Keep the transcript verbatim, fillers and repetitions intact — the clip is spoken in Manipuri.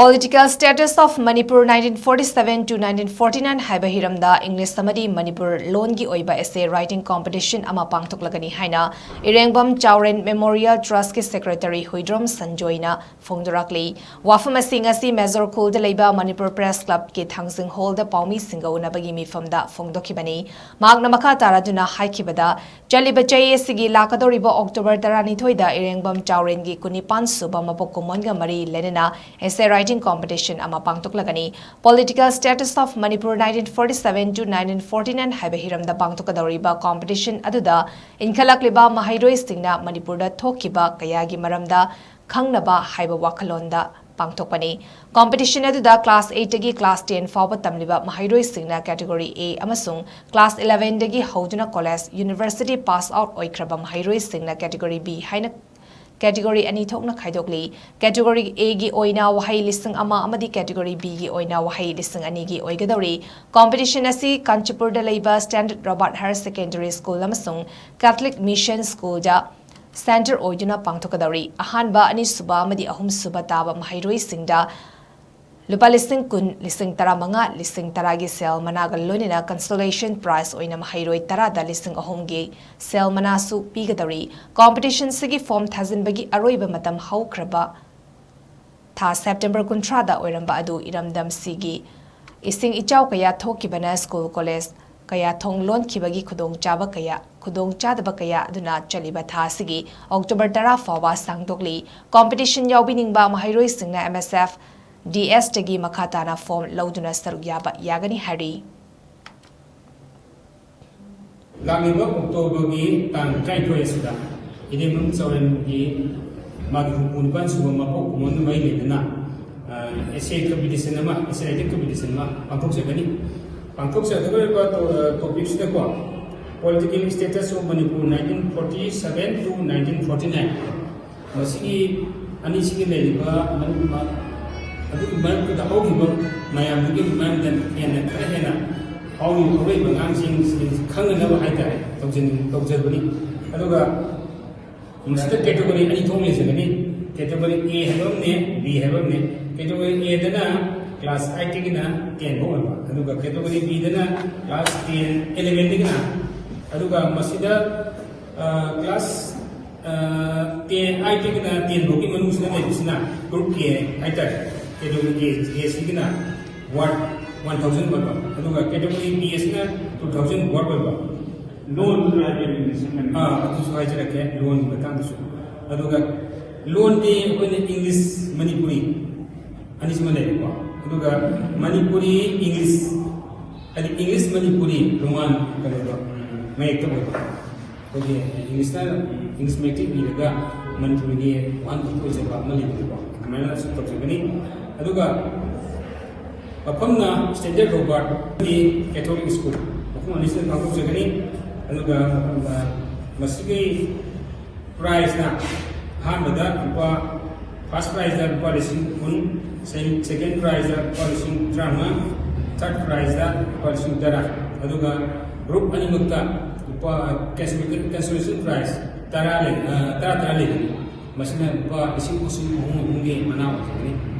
Political Status of Manipur nineteen forty-seven to nineteen forty-nine ꯍꯥꯏꯕ ꯍꯤꯔꯝꯗ English ꯑꯃꯗꯤ ꯃꯅꯤꯄꯨꯔ ꯂꯣꯟꯒꯤ ꯑꯣꯏꯕ essay writing competition ꯑꯃ ꯄꯥꯡꯊꯣꯛꯂꯒꯅꯤ ꯍꯥꯏꯅ ꯏꯔꯦꯡꯕꯝ ꯆꯥꯎꯔꯦꯟ Memorial Trust ꯀꯤ Secretary ꯍꯨꯏꯗ꯭ꯔꯣꯝ ꯁꯟꯖꯣꯏꯅ ꯐꯣꯡꯗꯣꯔꯛꯂꯤ꯫ ꯋꯥꯐꯝ ꯑꯁꯤ ꯉꯁꯤ Major ꯈꯨꯜꯗ ꯂꯩꯕ Manipur Press Club ꯀꯤ ꯊꯥꯡꯖꯤꯡ Hall ꯗ ꯄꯥꯎꯃꯤꯁꯤꯡꯒ ꯎꯅꯕꯒꯤ ꯃꯤꯐꯝꯗ ꯐꯣꯡꯗꯣꯛꯈꯤꯕꯅꯤ꯫ ꯃꯍꯥꯛꯅ ꯃꯈꯥ ꯇꯥꯔꯗꯨꯅ ꯍꯥꯏꯈꯤꯕꯗ, ꯆꯠꯂꯤꯕ ꯆꯍꯤ ꯑꯁꯤꯒꯤ ꯂꯥꯛꯀꯗꯧꯔꯤꯕ October ꯇꯔꯥꯅꯤꯊꯣꯏꯗ ꯏꯔꯦꯡꯕꯝ ꯆꯥꯎꯔꯦꯟꯒꯤ ꯀꯨꯟꯅꯤꯄꯥꯟ ꯁꯨꯕ ꯃꯄꯣꯛ ꯀꯨꯝꯑꯣꯟꯒ ꯃꯔꯤ ꯂꯩꯅꯅ essay writing competition ꯑꯃ ꯄꯥꯡꯊꯣꯛꯂꯒꯅꯤ꯫ Political Status of Manipur nineteen forty-seven to nineteen forty-nine ꯍꯥꯏꯕ ꯍꯤꯔꯝꯗ ꯄꯥꯡꯊꯣꯛꯀꯗꯧꯔꯤꯕ competition ꯑꯗꯨꯗ ꯏꯟꯈꯠꯂꯛꯂꯤꯕ ꯃꯍꯩꯔꯣꯏꯁꯤꯡꯅ ꯃꯅꯤꯄꯨꯔꯗ ꯊꯣꯛꯈꯤꯕ ꯀꯌꯥꯒꯤ ꯃꯔꯝꯗ ꯈꯪꯅꯕ ꯍꯥꯏꯕ ꯋꯥꯈꯜꯂꯣꯟꯗ ꯄꯥꯡꯊꯣꯛꯄꯅꯤ꯫ Competition ꯑꯗꯨꯗ class eight ꯇꯒꯤ class ten ꯐꯥꯎꯕ ꯇꯝꯂꯤꯕ ꯃꯍꯩꯔꯣꯏꯁꯤꯡꯅ category A ꯑꯃꯁꯨꯡ class eleven ꯗꯒꯤ ꯍꯧꯗꯨꯅ college, university pass out ꯑꯣꯏꯈ꯭ꯔꯕ ꯃꯍꯩꯔꯣꯏꯁꯤꯡꯅ category B ꯍꯥꯏꯅ category ꯑꯅꯤ ꯊꯣꯛꯅ ꯈꯥꯏꯗꯣꯛꯂꯤ꯫ Category A ꯒꯤ ꯑꯣꯏꯅ ꯋꯥꯍꯩ ꯂꯤꯁꯤꯡ ꯑꯃ ꯑꯃꯗꯤ category B ꯒꯤ ꯑꯣꯏꯅ ꯋꯥꯍꯩ ꯂꯤꯁꯤꯡ ꯑꯅꯤꯒꯤ ꯑꯣꯏꯒꯗꯧꯔꯤ꯫ Competition ꯑꯁꯤ ꯀꯥꯟꯆꯤꯄꯨꯔꯗ ꯂꯩꯕ Standard Robert Higher Secondary School ꯑꯃꯁꯨꯡ Catholic Mission School ꯗ centre ꯑꯣꯏꯗꯨꯅ ꯄꯥꯡꯊꯣꯛꯀꯗꯧꯔꯤ꯫ ꯑꯍꯥꯟꯕ, ꯑꯅꯤꯁꯨꯕ ꯑꯃꯗꯤ ꯑꯍꯨꯝꯁꯨꯕ ꯇꯥꯕ ꯃꯍꯩꯔꯣꯏꯁꯤꯡꯗ ꯂꯨꯄꯥ ꯂꯤꯁꯤꯡ ꯀꯨꯟ, ꯂꯤꯁꯤꯡ ꯇꯔꯥꯃꯉꯥ, ꯂꯤꯁꯤꯡ ꯇꯔꯥꯒꯤ ꯁꯦꯜ ꯃꯅꯥꯒ ꯂꯣꯏꯅꯅ consolation prize ꯑꯣꯏꯅ ꯃꯍꯩꯔꯣꯏ ꯇꯔꯥꯗ ꯂꯤꯁꯤꯡ ꯑꯍꯨꯝꯒꯤ ꯁꯦꯜ ꯃꯅꯥꯁꯨ ꯄꯤꯒꯗꯧꯔꯤ꯫ Competition ꯁꯤꯒꯤ form ꯊꯥꯖꯤꯟꯕꯒꯤ ꯑꯔꯣꯏꯕ ꯃꯇꯝ ꯍꯧꯈ꯭ꯔꯕ ꯊꯥ September ꯀꯨꯟꯊ꯭ꯔꯥꯗ ꯑꯣꯏꯔꯝꯕ ꯑꯗꯨ ꯏꯔꯝꯗꯝ ꯁꯤꯒꯤ ꯏꯁꯤꯡ ꯏꯆꯥꯎ ꯀꯌꯥ ꯊꯣꯛꯈꯤꯕꯅ school college ꯀꯌꯥ ꯊꯣꯡ ꯂꯣꯟꯈꯤꯕꯒꯤ ꯈꯨꯗꯣꯡꯆꯥꯕ ꯀꯌꯥ, ꯈꯨꯗꯣꯡꯆꯥꯗꯕ ꯀꯌꯥ ꯑꯗꯨꯅ ꯆꯠꯂꯤꯕ ꯊꯥ ꯑꯁꯤꯒꯤ October ꯇꯔꯥ ꯐꯥꯎꯕ ꯁꯥꯡꯗꯣꯛꯂꯤ꯫ Competition ꯌꯥꯎꯕꯤꯅꯤꯡꯕ ꯃꯍꯩꯔꯣꯏꯁꯤꯡꯅ M S F D S ꯇꯒꯤ ꯃꯈꯥ ꯇꯥꯅ form ꯂꯧꯗꯨꯅ ꯁꯔꯨꯛ ꯌꯥꯕ ꯌꯥꯒꯅꯤ ꯍꯥꯏꯔꯤ꯫ ꯂꯥꯛꯂꯤꯕ October ꯒꯤ ꯇꯥꯡ ꯇꯔꯥꯅꯤꯊꯣꯏ ꯑꯁꯤꯗ ꯏꯔꯦꯡꯕꯝ ꯆꯥꯎꯔꯦꯟꯒꯤ ꯃꯥꯒꯤ ꯍꯨꯝꯐꯨ ꯅꯤꯄꯥꯟ ꯁꯨꯕ ꯃꯄꯣꯛ ꯀꯨꯝꯑꯣꯟꯒ ꯃꯔꯤ ꯂꯩꯅꯅ, ꯑ, essay competition ꯑꯃ, essay writing competition ꯑꯃ ꯄꯥꯡꯊꯣꯛꯆꯒꯅꯤ꯫ ꯄꯥꯡꯊꯣꯛꯆꯒꯗꯧꯔꯤꯕ ꯇꯣ-, topic ꯁꯤꯗꯀꯣ, Political Status of Manipur nineteen forty-seven to nineteen forty-nine, ꯃꯁꯤꯒꯤ ꯑꯅꯤꯁꯤꯒꯤ ꯂꯩꯔꯤꯕ ꯃꯔꯨꯞ-, ꯑꯗꯨꯒꯤ ꯃꯔꯛꯇꯨꯗ ꯍꯧꯈꯤꯕ ꯃꯌꯥꯝꯗꯨꯒꯤ ꯃꯔꯝꯗ ꯍꯦꯟꯅ, ꯈꯔ ꯍꯦꯟꯅ ꯍꯧꯔꯤꯕ ꯑꯔꯣꯏꯕ ꯑꯉꯥꯡꯁꯤꯡꯁꯤ ꯈꯪꯅꯅꯕ ꯍꯥꯏꯇꯥꯔꯦ, ꯇꯧꯖꯅꯤꯡ-, ꯇꯧꯖꯕꯅꯤ꯫ ꯑꯗꯨꯒ ꯃꯁꯤꯗ category ꯑꯅꯤ ꯊꯣꯛꯅ ꯂꯩꯖꯒꯅꯤ꯫ Category A ꯍꯥꯏꯕ ꯑꯃꯅꯦ, B ꯍꯥꯏꯕ ꯑꯃꯅꯦ꯫ Category A ꯗꯅ class eight ꯇꯒꯤꯅ ten ꯐꯥꯎ ꯑꯣꯏꯕ, ꯑꯗꯨꯒ category B ꯗꯅ class ten eleven ꯗꯒꯤꯅ, ꯑꯗꯨꯒ ꯃꯁꯤꯗ class ten eight ꯇꯒꯤꯅ ten ꯐꯥꯎꯒꯤ ꯃꯅꯨꯡꯁꯤꯗ ꯂꯩꯕꯁꯤꯅ group K ꯍꯥꯏꯇꯥꯔꯦ꯫ Category A, A ꯁꯤꯒꯤꯅ word one thousand ꯑꯣꯏꯕ, ꯑꯗꯨꯒ category B ꯑꯁꯤꯅ two thousand word ꯑꯣꯏꯕ꯫ Loan ꯗꯨ ꯍꯥꯏꯕꯤꯌꯨꯅꯦ, ꯁꯤ ꯃꯅꯤꯄꯨꯔ꯫ ꯑꯥ, ꯑꯗꯨꯁꯨ ꯍꯥꯏꯖꯔꯛꯀꯦ, loan ꯒꯤ ꯃꯇꯥꯡꯗꯁꯨ꯫ ꯑꯗꯨꯒ loan ꯗꯤ ꯑꯩꯈꯣꯏꯅ English ꯃꯅꯤꯄꯨꯔꯤ ꯑꯅꯤꯁꯤꯃ ꯂꯩꯔꯦꯀꯣ꯫ ꯑꯗꯨꯒ ꯃꯅꯤꯄꯨꯔꯤ English, ꯍꯥꯏꯗꯤ English ꯃꯅꯤꯄꯨꯔꯤ ꯔꯣꯃꯥꯟ ꯀꯩꯅꯣꯗꯣ, ꯃꯌꯦꯛꯇ ꯑꯣꯏꯕ꯫ ꯑꯩꯈꯣꯏꯒꯤ English ꯅ, English ꯃꯌꯦꯛꯇ ꯏꯔꯒ ꯃꯅꯤꯄꯨꯔꯤꯒꯤ ꯋꯥꯍꯟꯊꯣꯛꯇ ꯑꯣꯏꯖꯕ ꯑꯃ ꯂꯩꯕꯅꯦꯀꯣ꯫ ꯑꯗꯨꯃꯥꯏꯅꯁꯨ ꯇꯧꯖꯒꯅꯤ꯫ ꯑꯗꯨꯒ ꯃꯐꯝꯅ Standard Robert ꯒꯤ Catholic School, ꯃꯐꯝ ꯑꯅꯤꯁꯤꯗ ꯄꯥꯡꯊꯣꯛꯆꯒꯅꯤ꯫ ꯑꯗꯨꯒ, ꯑ, ꯃꯁꯤꯒꯤ prize ꯅ ꯑꯍꯥꯟꯕꯗ ꯂꯨꯄꯥ, first prize ꯇ ꯂꯨꯄꯥ ꯂꯤꯁꯤꯡ ꯀꯨꯟ, se-, second prize ꯇ ꯂꯨꯄꯥ ꯂꯤꯁꯤꯡ ꯇꯔꯥꯃꯉꯥ, third prize ꯇ ꯂꯨꯄꯥ ꯂꯤꯁꯤꯡ ꯇꯔꯥ, ꯑꯗꯨꯒ group ꯑꯅꯤꯃꯛꯇ ꯂꯨꯄꯥ consolation, consolation prize ꯇꯔꯥ ꯂꯩ, ꯑ, ꯇꯔꯥ ꯇꯔꯥ ꯂꯩꯒꯅꯤ꯫ ꯃꯁꯤꯅ ꯂꯨꯄꯥ ꯂꯤꯁꯤꯡ ꯑꯍꯨꯝ, ꯑꯍꯨꯝ, ꯑꯍꯨꯝꯒꯤ ꯃꯅꯥ ꯑꯣꯏꯖꯒꯅꯤ꯫